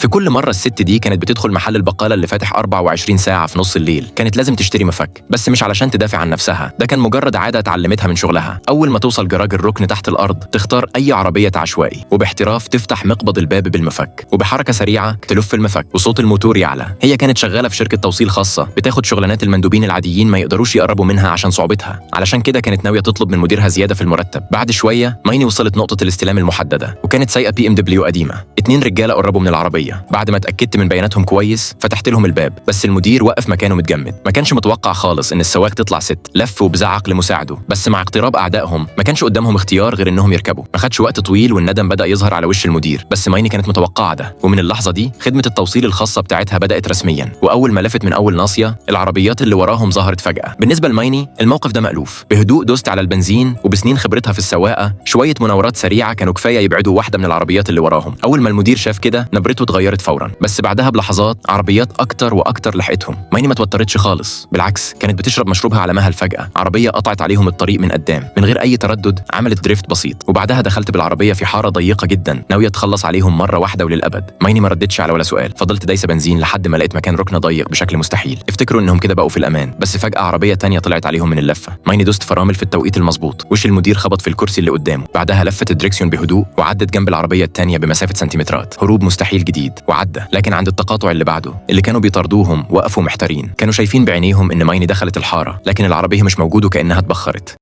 في كل مرة الست دي كانت بتدخل محل البقالة اللي فاتح 24 ساعة في نص الليل، كانت لازم تشتري مفك، بس مش علشان تدافع عن نفسها، ده كان مجرد عادة اتعلمتها من شغلها. أول ما توصل جراج الركن تحت الأرض تختار أي عربية عشوائي، وباحتراف تفتح مقبض الباب بالمفك، وبحركة سريعة تلف المفك وصوت الموتور يعلى. هي كانت شغالة في شركة توصيل خاصة بتاخد شغلانات المندوبين العاديين ما يقدروش يقربوا منها عشان صعوبتها، علشان كده كانت ناوية تطلب من مديرها زيادة في المرتب. بعد شوية مايني وصلت نقطة الاستلام المحددة، وكانت سايقة BMW قديمة. 2 رجالة قربوا من العربية، بعد ما اتأكدت من بياناتهم كويس فتحت لهم الباب، بس المدير وقف مكانه متجمد. ما كانش متوقع خالص ان السواق تطلع ست. لف وبزعق لمساعده، بس مع اقتراب اعدائهم ما كانش قدامهم اختيار غير انهم يركبوا. ما خدش وقت طويل والندم بدأ يظهر على وش المدير، بس مايني كانت متوقعة ده. ومن اللحظة دي خدمة التوصيل الخاصة بتاعتها بدأت رسميا. وأول ما لفت من أول ناصية العربيات اللي وراهم ظهرت فجأة. بالنسبة لمايني الموقف ده مألوف. بهدوء دوست على البنزين، وبسنين خبرتها في السواقة شوية مناورات سريعة كانوا كفاية يبعدوا واحدة من العربيات اللي وراهم. أول ما المدير شاف كده نبرته اتغيرت فورا، بس بعدها بلحظات عربيات أكتر وأكتر لحقتهم. مايني ما توترتش خالص، بالعكس كانت بتشرب مشروبها على مهل. فجأة عربية قطعت عليهم الطريق من قدام، من غير أي تردد عملت drift بسيط، وبعدها دخلت بالعربية في حارة ضيقة جدا ناوية تخلص عليهم مرة واحدة وللأبد. مايني ما ردتش على ولا سؤال، فضلت دايسة بنزين لحد ما لقيت مكان ركنة ضيق بشكل مستحيل. افتكروا انهم كده بقوا في الأمان، بس فجأة عربية تانية طلعت عليهم من اللفة. مايني دوست فرامل في التوقيت المظبوط، وش المدير خبط في الكرسي اللي قدامه. بعدها لفت الدريكسيون بهدوء وعدت جنب العربية التانية بمسافة سنتيمترات. هروب مستحيل جديد وعدى، لكن عند التقاطع اللي بعده اللي كانوا بيطاردوهم وقفوا محتارين. كانوا شايفين بعينيهم ان مايني دخلت الحارة، لكن العربية مش موجودة وكأنها اتبخرت.